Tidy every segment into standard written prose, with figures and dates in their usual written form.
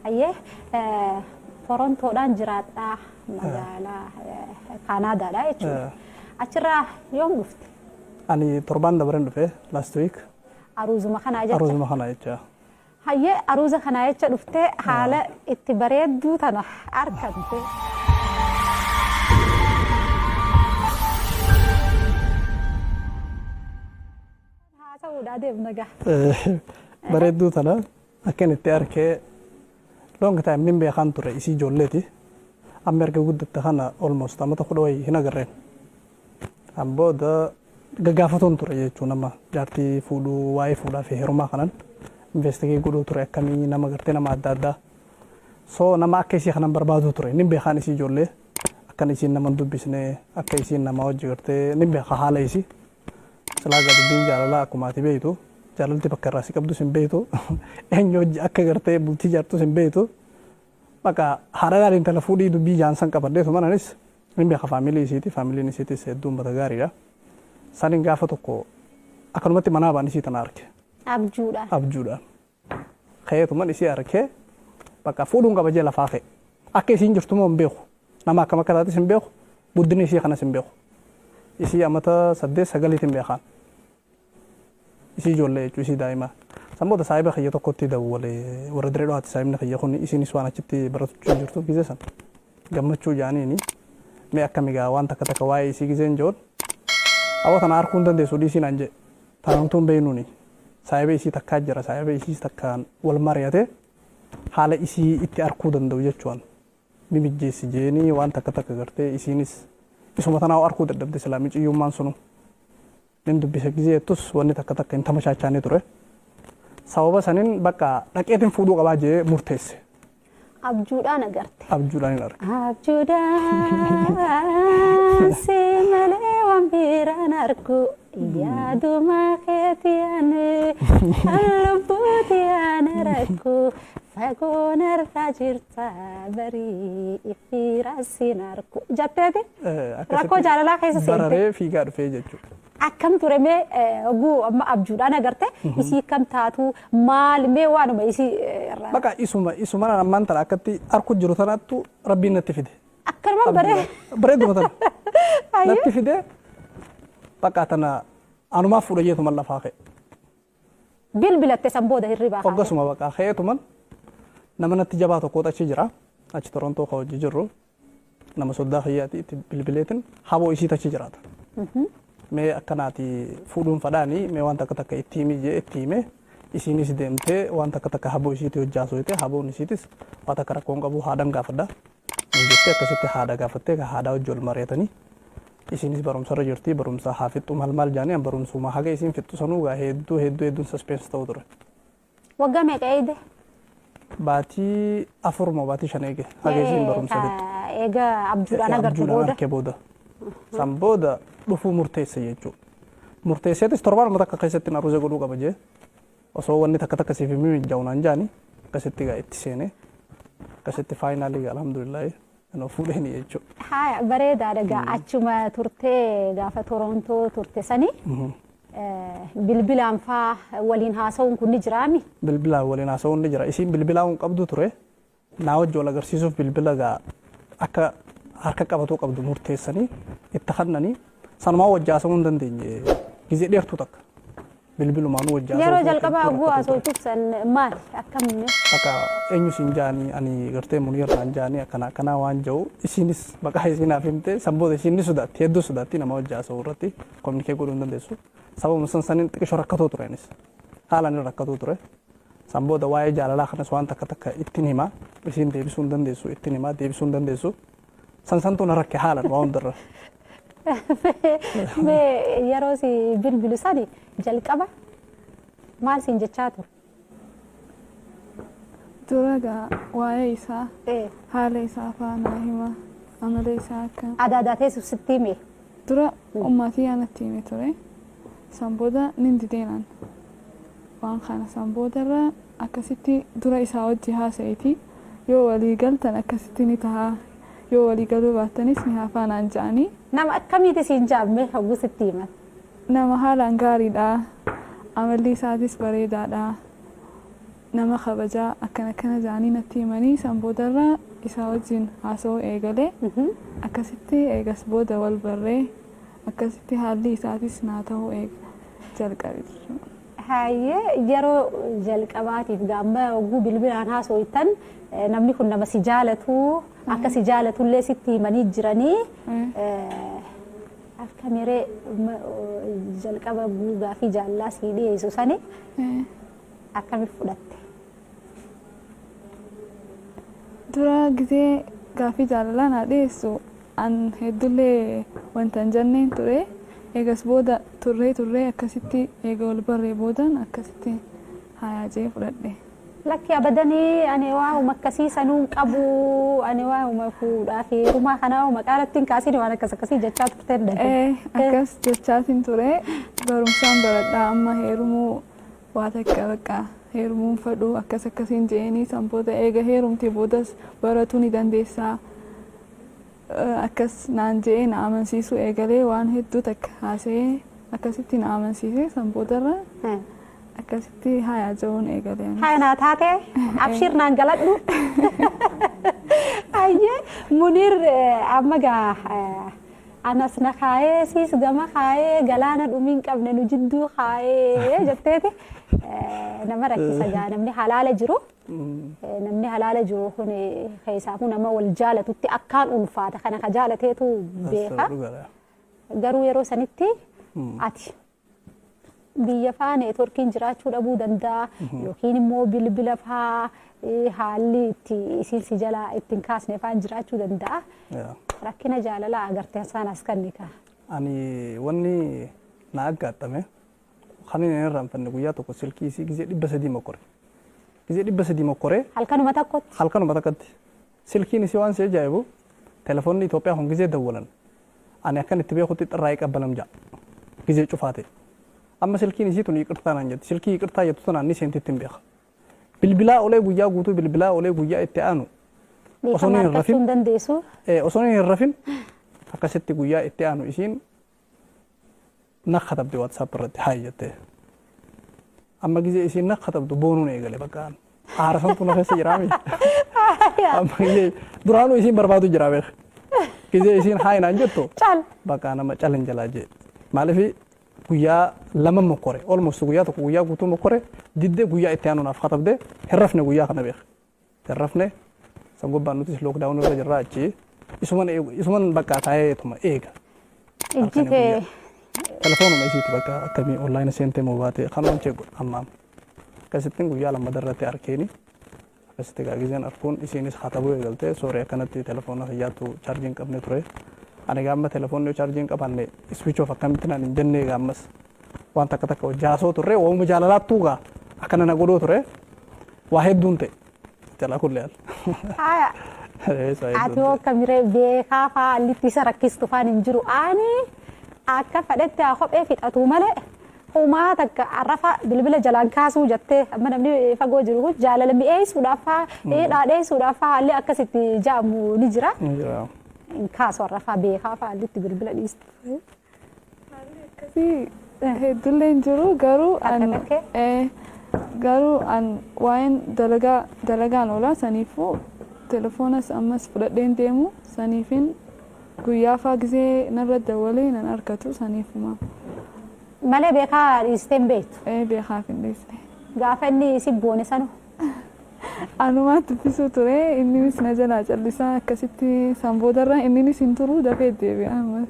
Ayyee, Torontoodhaan jiraadhaa, magaalaa Kaanaadaadha jechuudha. Achirraa yoom dhufte? Ani torbaan dabareen dhufe, last week. Aruuzuma kanaa jecha. Aruuzuma kana jecha. Hayyee, aruuza kanaa jecha dhuftee haala itti bareedduu tana argatte. Haasa'uudhaa deemna gaa. Bareedduu tana akkan itti arkee, long time nin beekaan ture, isii ijoolleeti. Amma erga guddatte kana almost amata 10 wayii hin agarreen. Kan booda gaggaafatoon ture jechuun, nama jaartii fuudhuu, waa'ee fuudhaa fi heerumaa kanan investigate godhuu ture, akkamii nama gartee nama adda addaa. So nama akka isii kanan barbaaduu ture. Nin beekaan isii ijoollee akkan isiin nama hin dubbisne, akka isiin nama hojii gartee nin beeka haala isii. Silaa gaa dubbiin jaalalaa akkuma ati beektu, jaalalti bakka irraa si qabdus hin beektu, eenyu hojii akka gartee bultii jaartus hin beektu. Bakka haadha gaarii intala fuudhii dubbii jaansan qabadheetu mananis nin beeka faamilii isiiti, faamiliin isiitis hedduu uummata gaariidha. Saniin gaafa tokko akkanumatti manaa ba'an isii tana arge. Abjuudhaan. Abjuudhaan. Ka'eetuman isii arkee, bakka fuudhuun qaba jee lafaa ka'e. Akka isiin jirtu moo hin beeku. Nama akkam akka taates hin beeku. Guddina isii kanas hin beeku. Isii amata 8 9iitiin beekaan. Isii ijoollee jechuun isii daa'imaa. San booda saahiba kiyya tokkotti dawwalee, warra diree dho'aati saahibni kiyya kun, isiinis waan achitti barachuu jirtuuf gizee san gammachuu jaaniini, mee akkami gaa waan takka takka waa'ee isii gizeen joon, awwa tana arkuu hin dandeessu dhiisii naan jee. Tana nutuu hin beeknuuni. Saahiba isii takkaa jira, saahiba isiis takkaan wal mari'ate haala isii itti arkuu danda'u jechuun mimijjeessi jeeni, waan takka takka gartee isiinis isuma tanaa arkuu dadhabde silaa miciyyummaan sunu. Nin dubbisa gizee jettus wanni takka takka hin tamashachaanii ture. Sababa sanin bakka dhaqeetiin fuudhuu qabaa jee murteesse. Abjuudhaan agarte. Abjuudhaan hin arge. Abjuudhaan si malee waan biraan argu, yaaduma keetii ani kan lubbuuti ana rakku, fagoo narraa jirta barii ifiira sin argu jetteeti rakkoo jaalalaa keessa seente. Bararee fiigaa dhufee jechuudha. Akkam ture mee oguu amma abjuudhaan agarte, isii kam taatu, maal mee waanuma isii irraa? Bakka isuma ammaan tana akkatti arku jiru tanattu rabbiin natti fide. Akkanuma baree. Bareeduma tana. Natti fide, bakka tana anumaaf fuudha jeetuman lafaa ka'e. Bilbilatte san booda hirribaa kaatee? Hoggasuma bakka ka'eetuman nama natti jabaa tokkotu achi jira. Achi Torontoo ka hojii jirru. Nama soddaa kiyyaati, itti bilbileetin haboo isiitu achi jiraata. Mee akkanaati fuudhuun fadhaanii, mee waan takka takka itti himi jee itti hime, isiinis deemtee waan takka takka haboo isiitii hojjaasoyte, haboon isiitis waa takka rakkoon qabu, haadhan gaafadha. Jettee akkasitti haadha gaafattee haadha hojii wal mari'atanii, isiinis barumsarra jirti, barumsa haa fixxu maal maal jaanii, an barumsuma haga isiin fixxu sanuu gaa hedduu hedduu hedduun suspense ta'u ture. Waggaa meeqa eeyde? Baatii 4 moo baatii 5 eege haga isiin barumsa fixxu. Eega abjuudhaan agarte Abjuudhaan booda. Arkee booda. San booda dhufuu murteesse jechuudha. Murteesseetis torbaanuma takka keessatti aruuza godhuu qaba jee, osoo wanni takka takka siif hin mimijjaa'u naan jaani, akkasitti gaa itti seene, akkasitti finally gaa alhamdulillahi anoo fuudheeni jechuudha. Haa, bareedaadha gaa, achuma turtee gaafa Torontoo turte sanii bilbilaan faa waliin haasa'uun kun ni jiraami? Bilbilaan waliin haasa'uun ni jira. Isiin bilbilaa hin qabdu ture. Naa wajji wal agarsiisuuf bilbila gaa akka harka qabatuu qabdu murteessanii itti kannanii, sanumaa wajji haasa'uu hin dandeenye gizee dheertuu takka. Bilbilumaanuu wajji haasa'uu Yeroo jalqabaa hedduu oguu rakkatoo ture. haasoftuuf san maali? Akkam? Bakka eenyu siin jaanii, ani gartee Muniir naan jaanii, akkana akkanaa waan jiru isiinis maqaa isiin naaf himte. San booda isiin ni sodaatti, hedduu sodaatti, nama wajji haasa'uu irratti communicate godhuu hin dandeessu. Sababuma san saniin xiqqishoo rakkatoo ture, anis haalaan irra rakkatoo ture. San booda waa'ee jaalalaa kanas waan takka takka ittiin himaa, isiin deebisuu hin dandeessu, ittiin himaa deebisuu hin dandeessu. San santu na rakke haalan waa hundarra. Mee yeroo si bilbilu sani jalqaba maal siin jechaa ture? Dura gaa waa'ee isaa, haala isaa faa naa hima, amala isaa akka. Adaadaa teessuuf sitti hime? Dura ummaatii natti hime ture. San booda nin dideenaan. Waan kana san boodarra akkasitti dura isaa wajji haasa'eeti, yoo walii galtan akkasitti ni tahaa, yoo walii galuu baattanis ni hafaa naan ja'anii. Nama akkamiiti siin jaamme hogguu sitti himan? Nama haalaan gaariidha. Amalli isaatis bareedaadha. Nama kabajaa akkana akkana jedhanii natti himanii san boodarra isaa wajjin haasa'uu eegalee akkasitti eegas booda wal barree akkasitti haalli isaatis naa ta'uu jalqabe jechuudha. Hayyee, yeroo jalqabaatiif gaamma oguu bilbilaan haasoftan namni kun nama si jaalatu akka si jaalatullee sitti himanii jiranii akka miree jalqaba guugaa fi jaallaa sii dhiyeessu sani akkamitti fudhatte? Dura gisee gaaffii jaalalaa naa dhiyeessu an heddullee wanta hin jenneen ture. Eegas booda turree turree akkasitti eega wal barree boodan akkasitti hayaa jee fudhadhe. Lakki abadanii ani waa'uma akkasii sanuu hin qabu, ani waa'uma fuudhaa fi heerumaa kanaa waa'uma qaalatti hin kaasin waan akkas akkasii jechaa turteen dhagee. Akkas jechaatiin ture, barumsaan baradhaa amma heerumuu waa takka bakka heerumuun fadhuu akkas akkasiin je'eenii san booda eega heerumte boodas baratuu ni dandeessaa. Akkas naan je'ee na amansiisuu eegalee waan hedduu takka haasa'ee akkasitti na amansiisee san boodarra akkasitti hayaa ja'uun eegalee. Haya naa taate abshir naan galadhu. Ayyee Muniir, amma gaa anas na kaayee siis gama kaayee galaana dhumii hin qabne nu jidduu kaayee jetteeti nama rakkisa gaa namni halaala jiru. Namni halaala jiru kun keessaafuu nama wal jaalatutti akkaan ulfaata kana ka jaalateetu beeka. Garuu yeroo sanitti ati biyya faa neetworkiin jiraachuu dhabuu danda'a yookiin immoo bilbila faa haalli itti isin si jalaa ittiin kaasne faan jiraachuu danda'a. Rakkina jaalalaa agartee isaan as kanni kaa. Ani wanni na aggaadhame kan inni hin irraanfanne guyyaa tokko silkii isii gizee 300 mokkore. Gizee 300 mokkoree. Halkanuma tokkotti. Halkanuma tokkotti. Silkiin isii waan si ajaa'ibu telefoonni Itoophiyaa kun gizee dawwalan. Ani akkan itti beekutti xirraa'ee qabbalam ja'a. Gizee cufaa ta'e. Amma silkiin isii tun yiqirtaa naan jetti. Silkii yiqirtaa jettu tanaan ni seentitti hin beeka. Bilbilaa olee guyyaa guutuu bilbilaa olee guyyaa itti aanu. Osoo hin rafin. Osoo hin rafin akkasitti guyyaa itti aanu isiin na katabde WhatsApp irratti hayi jettee. Amma gizee isiin na katabdu boonuun eegale bakka aara santu na keessa jiraami. Amma gizee duraanuu isiin barbaadu jira beek. Gizee isiin hayi naan jettu. Bakka nama calin jalaa jee. Maaliif guyyaa lama mokkore almost guyyaa tokko guyyaa guutuu mokkore diddee guyyaa itti aanu naaf katabde hin rafne guyyaa kana beek. Hin rafne san gubbaan nutis lookdaawun irra jirra achi isuman bakka taa'eetuma eega. Ijji kee Telefoonuma isiitti bakka akkamii onlaayina seentee moo baate kanumaan chee godha ammaam. Akkasittiin guyyaa lammataa irratti arkeeni akkasitti gaagizeen arkuun isiinis katabuu eegaltee sooree akkanatti telefoona hiyyaattu chaarjii hin qabne ture. Ani gaamma telefoonni chaarjii hin qabaanne switch off akkamitti naan hin jenne gaammas waan takka takka jaasoo turre waanuma jaalalaattuu gaa akkana na godhoo ture waa hedduun ta'e jalaa kullee al. Haya. Ati hoo akkamiree beekaa faa allitti isa rakkistu faan hin jiru. Ani akka fedhetti haa kophee fixatu malee homaa takka arrafa bilbila jalaan kaasuu jettee amma namni fagoo jiru kun jaalala mi'eessuudhaaf faa dhaadheessuudhaaf faa haalli akkasitti jaamu ni jira. Hin kaasu arrafaa beekaa faa allitti bilbila dhiistu. Haalli akkasii heddullee hin jiru garuu an garuu an waa'een dalagaa dalagaan oolaa saniifuu telefoonas ammas fudhadheen deemu saniifin guyyaa faa gisee narra dawwalee nan argatu saniifuma. Malee beekaa dhiistee hin beektu? Beekaaf hin dhiisne. Gaafa inni si boone sanu? Anumaa dubbisuu ture inninis na jalaa callisaa akkasitti san boodarra inninis hin turu dafee deebi'a ammas.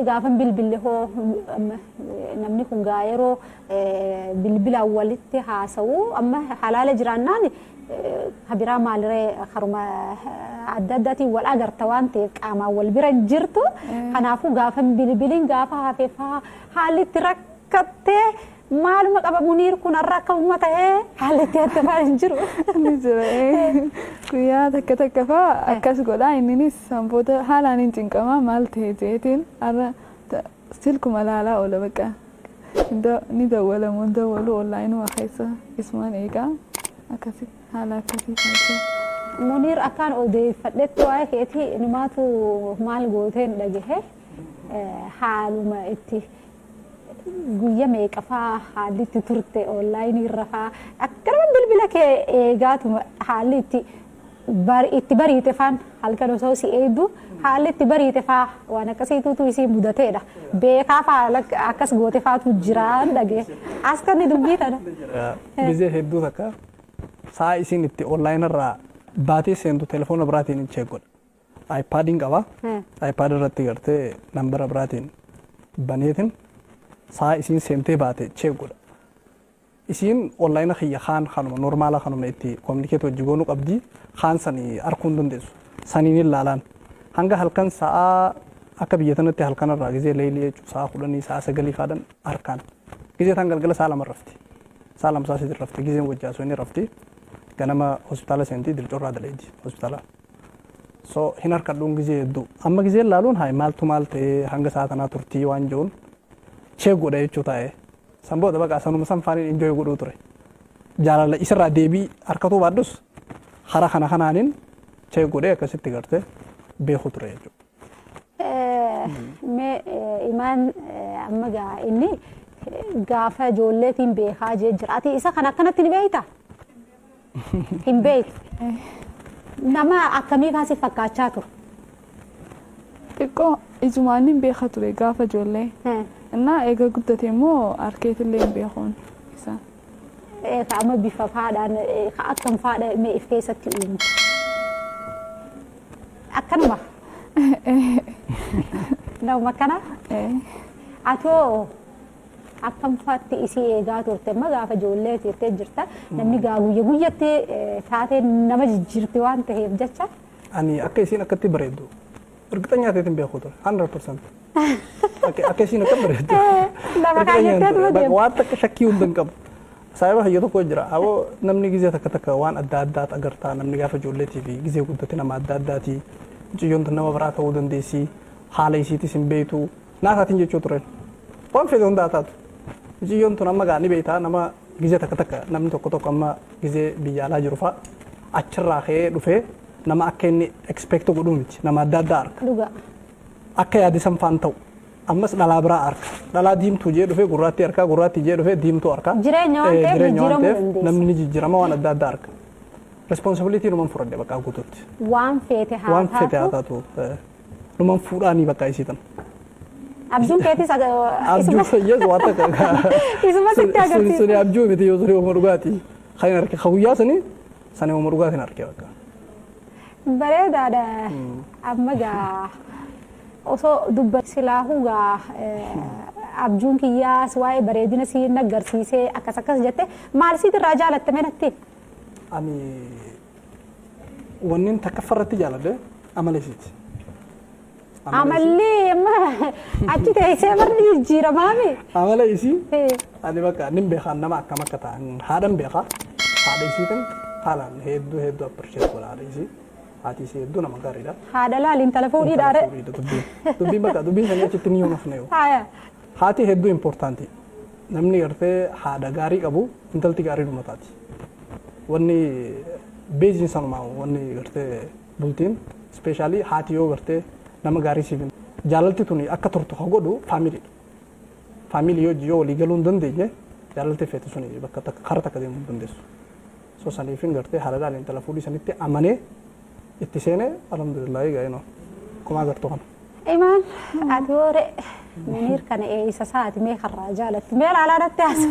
Gaafa bilbille hoo namni kun gaa yeroo bilbilaan walitti haasa'u amma halaala jiraannaan kabiraa maaliree karuma adda addaatiin wal agarta waan ta'eef qaamaan wal bira hin jirtu. Kanaafuu gaafa bilbiliin gaafa hafeefaa haalli itti rakkattee maaluma qaba Muniir kun har'a akkamuma ta'ee haalli itti hattafaa hin jiru. Ni jira guyyaa takka takka faa akkas godhaa inninis san booda haalaan hin cinqamaa maal ta'e jeetiin har'a silkuma laalaa oola bakka ni dawwalamu hin dawwalu onlaayinuma keessa isumaan eegaa akkasi haala akkasii taatee. Muniir akkaan odeeffadhetti waa'ee keetii numaatu maal gooteen dhagahe haaluma itti Guyya meeqa faa haalli itti turte onlaayinii irra faa akkanuma bilbila kee eegaatuma haalli itti bariite faan halkan osoo si eegdu haalli itti bariite faa waan akkasiitutu isii mudateedha. Beekaa faa akkas goote faatu jiraan dhagee. As kan dubbii tana. Gizee hedduu takka sa'a isiin itti onlaayinii irraa baatee seentu telefoona biraatiin hin check godha. iPadiin qaba. iPad irratti gartee nambara biraatiin baneetin sa'a isiin seentee baate check godha. Isiin onlaayina kiyya kaan kanuma normaala kanuma itti communicate wajji goonuu qabdi kaan sanii arguu hin dandeessu. Saniin hin laalaan. Hanga halkan sa'a akka biyya tanatti halkan irraa gizee leelii jechuun sa'a 10 sa'a 9 faadhan harkaan. Gizee tan galgala sa'a 2 rafti. Sa'a 2 sa'a 3 rafti gizeen wajji haasoo inni rafti. Ganama hospitaala seentii dilcorraa daleedi hospitaala. So hin harkadhuun gizee hedduu. Amma gizeen laaluun haa maaltu maal ta'ee hanga sa'a tanaa turtii waan jiruun check godha jechuu taa'ee. San booda baqa sanuma san faaniin enjoy godhuu ture. Jaalala isarraa deebii harkatuu baadhus hara kana kanaanin check godhee akkasitti gartee beeku ture jechuudha. Mee imaan amma gaa inni gaafa ijoolleetiin beekaa jee jira. Ati isa kana akkanatti ni beektaa? Hin beektu. Nama akkamii kaasi fakkaachaa ture? Xiqqoo ijumaan hin beeka ture gaafa ijoollee. Innaa eega guddate immoo harkeetillee hin beekuun isa. Amma bifa faadhaan akkam faadha mee if keessatti uumu? Akkanuma? Nama akkana? Atoo akkam faatti isii eegaa turte amma gaafa ijoollee turtee jirta namni gaa guyya guyyatti taatee nama jijjiirti waan ta'eef jecha. Ani akka isiin akkatti bareeddu እርግጠኛ ta'eetiin beeku ture 100%. Akka isiin akka bareeddu. Nama kaayyattee tuma deemu. Waan takka shakkii hunda hin qabu. Saayiba hayya tokko jira. Aboo namni gizee takka takka waan adda addaat agartaa namni gaafa ijoolleetii fi gizee guddate nama adda addaati. Mucayyoon tun nama biraa ta'uu dandeessi. Haala isiitis hin beektu. Naasaatiin jechuu tureen. Waan fedhe hundaa taatu. Mucayyoon tun amma gaa ni beektaa nama gizee takka takka namni tokko tokko amma gizee biyya alaa jiru fa'a achirraa ka'ee dhufee nama akka inni expect godhuu miti. Nama adda addaa arga. Dhugaa. Akka yaade san faan ta'u. Ammas dhalaa biraa arga. Dhalaa diimtuu jee dhufee gurraattii argaa gurraattii jee dhufee diimtuu argaa. Jireenya waan ta'eef Jireenya waan jijjiiramuu ta'eef dandeessa. namni ni jijjiirama waan adda addaa arga. Responsibility numan fudhadhe bakka guutuutti. Waan feete haa Waan feete haa taatu. taatu. Numan fuudhaanii bakka isii tan. Abjuun keetis Abjuu fayyas waan takka. Isuma sitti agarsiisa. Suni abjuu miti yoo suni uuma dhugaati. Kan hin arge guyyaa sanii sani uuma dhugaatiin arge bakka. Bareedaadha. Amma gaa osoo dubba silaahuu gaa abjuun kiyyaas waa'ee bareedina si agarsiisee akkas akkas jette maal siit irraa jaalatte mee natti? Ani wannin takka irratti jaaladhe amala isiiti. Amalli amma achi teessee barri jijjiiramaami. Amala isii ani bakka nin beekaa nama akkam akka ta'an haadhan beekaa haadha isiitiin haalaan hedduu hedduu appreciate godha haadha isii. Haati isii hedduu nama gaariidha. Haadha laali intala fuudhiidhaare. Dubbiin dubbiin bakka dubbiin sanii achitti ni hafne yoo. Haaya. Haati hedduu importanti. Namni gartee haadha gaarii qabu intalti gaarii dhuma taati. Wanni beeziin sanumaa wanni gartee bultiin especially haati yoo gartee nama gaarii siif jaalalti tuni akka turtu ka godhu faamiliidha. Faamilii yoo yoo walii galuu hin dandeenye jaalalti feete suni bakka takka kara takka deemuu hin dandeessu. So saniifin gartee haadha laali intala fuudhii sanitti amanee itti seenee alhamdulillahi gaa'inoo akkuma agartuu kana. Imaan ati hoore Muniir kana eessa saati mee karraa jaalatti mee ilaalaa natti haasa'e.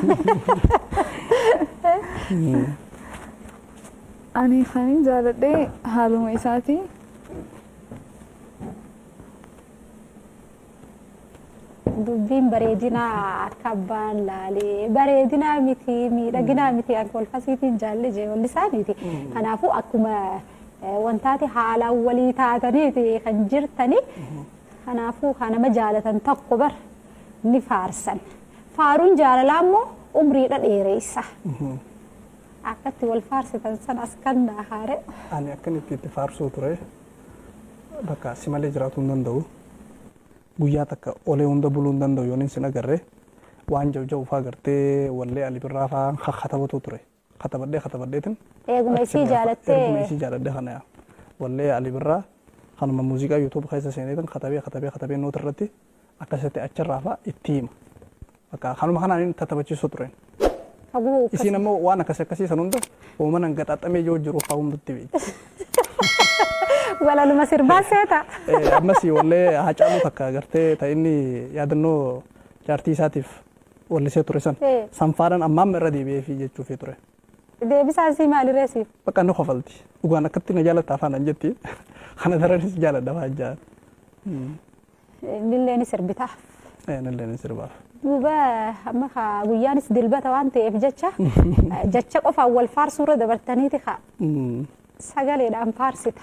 Ani kanin jaaladhe haaluma isaati. Dubbiin bareedinaa akka abbaan laalee bareedinaa miti miidhaginaa miti akka wal fasiitiin jaalle jee walli isaaniiti. Kanaafuu akkuma wantaati haalaan walii taataniiti kan jirtani. Kanaafuu kan nama jaalatan tokko bar ni faarsan. Faaruun jaalalaa immoo umriidha dheereessa. Akkatti wal faarsitan san as kan haare. Ani akkan itti faarsuu ture bakka si malee jiraatuu hin danda'u. Guyyaa takka olee hunda buluu hin danda'u yoon sin agarre waan jawjawu faa gartee wallee Ali Birraa faa katabatu ture. Katabadhee katabadheetin. Eeguma isii jaalattee. Eeguma isii jaaladhee kana wallee Ali Birraa kanuma muuziqaa YouTube keessa seeneetin katabee katabee katabee noota irratti akkasitti achirraa faa itti hima. Bakka kanuma kanaan inni tattabachiisuu ture. Haguu Isiin ammoo waan akkas akkasii san hunda uumanan gaxaxamee yoo jiru fa'aa hundatti beekti. Walaluma sirbaa seeta. Ammas wallee Haacaaluu takka agartee ta inni yaadannoo jaartii isaatiif wallisee ture san. Sanfaadhaan ammaamma irra deebi'eefii jechuufii ture. Deebisaa isii maalirree siif? Bakka inni kofalti. Dhugaan akkatti na jaalatta afaan an jetti. Kana daranis jaaladha afaan jaan. Innillee ni sirbitaaf. Innillee ni sirbaaf. Duuba amma kaa guyyaanis dilbata waan ta'eef jecha jecha qofaan wal faarsuurra dabartaniiti kaa sagaleedhaan faarsita.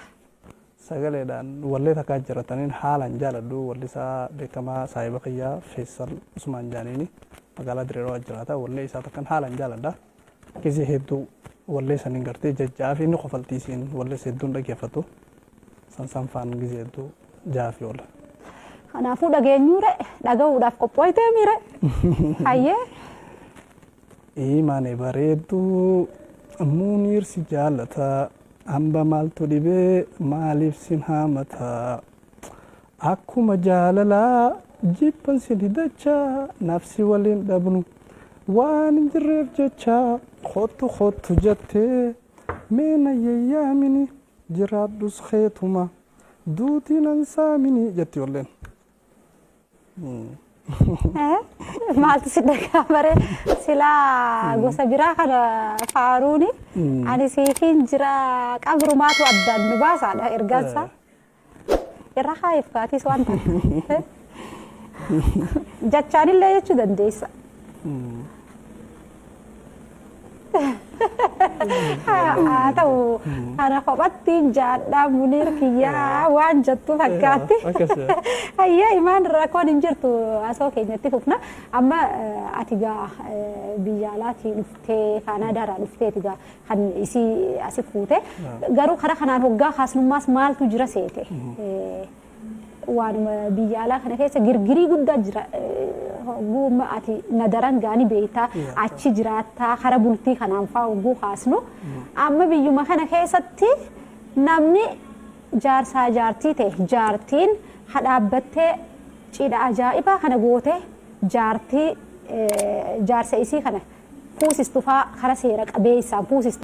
Sagaleedhaan wallee takkaa jirataniin haalaan jaaladhu wallisaa beekamaa saahiba kiyyaa Feessal Usmaan Jaaniini magaalaa Direerawaa jiraata wallee isaa takkan haalaan jaaladha. Kisii hedduu wallee saniin gartee jajjaa fi inni kofaltiisiin wallee hedduun dhaggeeffatu san sanfaan gisee hedduu jaafii oola. Kanaafuu dhageenyuure dhaga'uudhaaf qophooytee miire. Hayyee. Imaane bareedduu Muniir si jaalata hamba maaltu dhibee maaliif sin haamata akkuma jaalalaa jibban sin hidachaa nafsi waliin dhabnu waan hin jirreef jecha kottu kottu jettee meena yayyaamini jiraadhus keetuma duutiin ansaamini jetti walleen. Maaltu si dhaga'amare silaa gosa biraa kana faaruuni ani siifiin jira qabrumaatu addaan nu baasaadha ergaansaa. Irra kaayeef kaatiis waan taate. Jachaanillee jechuu dandeessa. Haa ta'u kana kophatti jaadhaa Muniir kiyyaa waan jettu fakkaatti. Hayyaa imaan rakkoon hin jirtu asoo keenyatti fufna. Amma ati gaa biyya alaatii dhuftee Kaanaadaarraa dhufteeti gaa kan isii asi fuute. Garuu karaa kanaan hoggaa kaasnummaas maaltu jira seete. Waanuma biyya alaa kana keessa girgirii guddaa jira. Hogguu ati nadaran gaanii beektaa achi jiraattaa kara bultii kanaan fa'aa hogguu kaasnu. Amma biyyuma kana keessatti namni jaarsaa jaartii ta'e jaartiin hadhaabbattee cidha ajaa'ibaa kana goote jaartii jaarsa isii kana fuusistu fa'aa kara seera qabeessaan fuusistu.